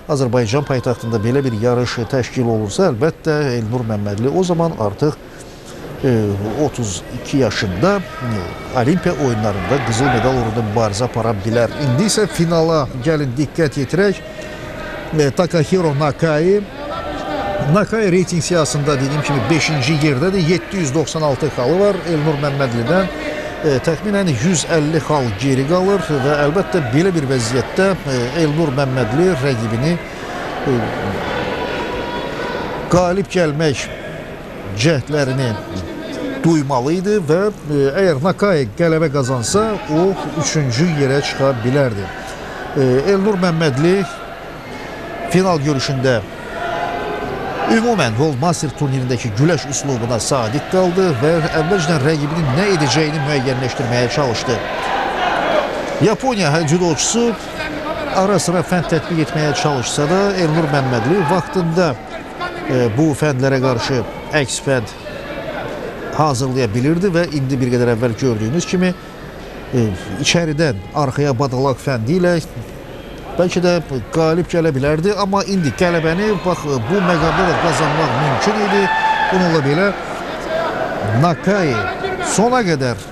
Azərbaycan paytaxtında belə bir yarış təşkil olunsa, əlbəttə Elnur Məmmədli o zaman artıq 32 yaşında Olimpiya oyunlarında qızıl medal uğrunda mübarizə apara bilər. İndi isə finala gəlin diqqət yetirək. Takahiro Nakai. Nakai reyting siyahısında dediyim kimi 5-ci yerdədir. 796 xalı var. Elnur Məmmədlidən təxminən 150 xal geri qalır və əlbəttə belə bir vəziyyətdə Elnur Məmmədli rəqibini qalib gəlmək cəhdlərini duymalı idi və əgər Nakai qələbə qazansa, o 3-cü yerə çıxa bilərdi. Elnur Məmmədli final görüşündə ümumən World Master turnirindəki güləş üslubuna sadiq qaldı və əvvəlcədən rəqibinin nə edəcəyini müəyyənləşdirməyə çalışdı. Yaponiya cüdoçusu ara sıra fənd tətbiq etməyə çalışsa da, Elnur Məmmədli vaxtında bu fəndlərə qarşı əks fənd hazırlaya bilirdi və indi bir qədər əvvəl gördüyünüz kimi içəridən arxaya badalaq fəndi ilə bəlkə də qalib gələ bilərdi, amma indi qələbəni bax bu məqamda da qazanmaq mümkün idi. Bununla belə Nakai sona qədər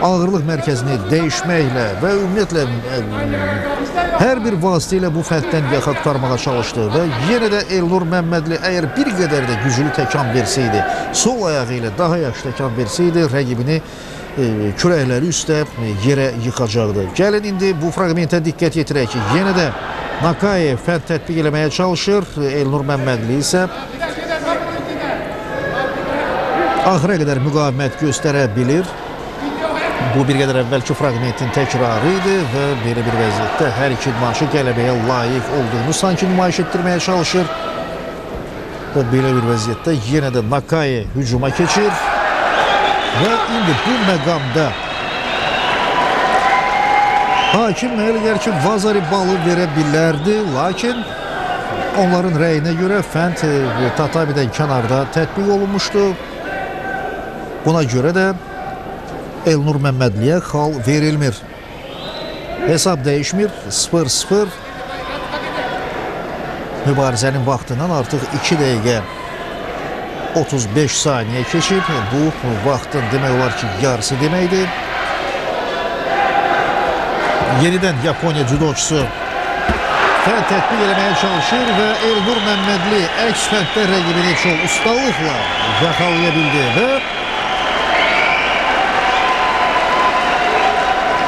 ağırlıq mərkəzini dəyişməklə və ümumiyyətlə hər bir vasitə ilə bu fənddən yaxa qurtarmağa çalışdı və yenə də Elnur Məmmədli əgər bir qədər də güclü təkan versəydi, sol ayağı ilə daha yaxşı təkan versəydi, rəqibini kürəkləri üstə yerə yıxacaqdı. Gəlin indi bu fraqmentə diqqət yetirək ki, yenə də Nakai fənd tətbiq eləməyə çalışır, Elnur Məmmədli isə axıra qədər müqavimət göstərə bilir. Bu bir qədər əvvəlki fraqmentin təkrarı idi və belə bir vəziyyətdə hər iki idmançı qələbəyə layiq olduğunu sanki nümayiş etdirməyə çalışır. Və belə bir vəziyyətdə yenə də Nakai hücuma keçir. Və indi bu məqamda hakim elə gəlir ki, Vazari balı verə bilərdi, lakin onların rəyinə görə fənd tatamidən kənarda tətbiq olunmuşdu. Buna görə də Elnur Məmmədliyə xal verilmir. Hesab dəyişmir. 0-0. Mübarizənin vaxtından artıq 2 dəqiqə 35 saniyə keçib. Bu vaxtın demək olar ki, yarısı deməkdir. Yenidən Yaponiya cüdoçusu fənd tətbiq eləməyə çalışır və Elnur Məmmədli əks fənddə rəqibini çox ustalıqla yaxalaya bildi və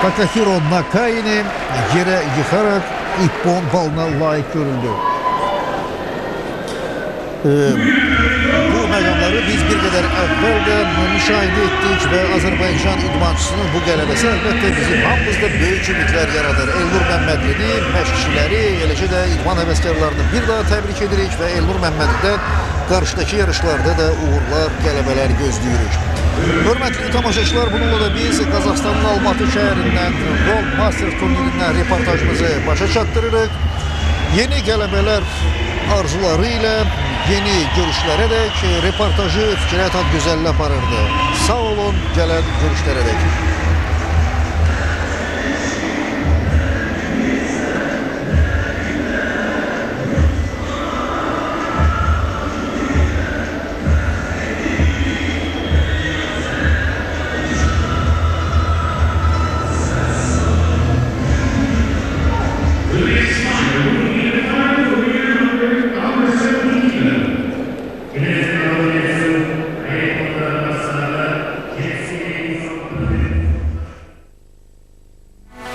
Takahiro Nakaini yerə yıxaraq ippon balına layiq görüldü. Bu məqamları biz bir qədər əvvəl də müşahidə etdik və Azərbaycan idmançısının bu qələbəsi əlbəttə bizim hamımızda böyük ümidlər yaradır. Elnur Məmmədlini, məşqçiləri, eləcə də idman həvəskarlarını bir daha təbrik edirik və Elnur Məmmədlidən qarşıdakı yarışlarda da uğurlar, qələbələr gözləyirik. Hörmətli tamaşaçılar, bununla da biz Qazaxıstanın Almatı şəhərindən World Master turnirindən reportajımızı başa çatdırırıq. Yeni qələbələr arzuları ilə yeni görüşlərə dək reportajı Fikrət Adgözəlli aparırdı. Sağ olun, gələn görüşlərə dək.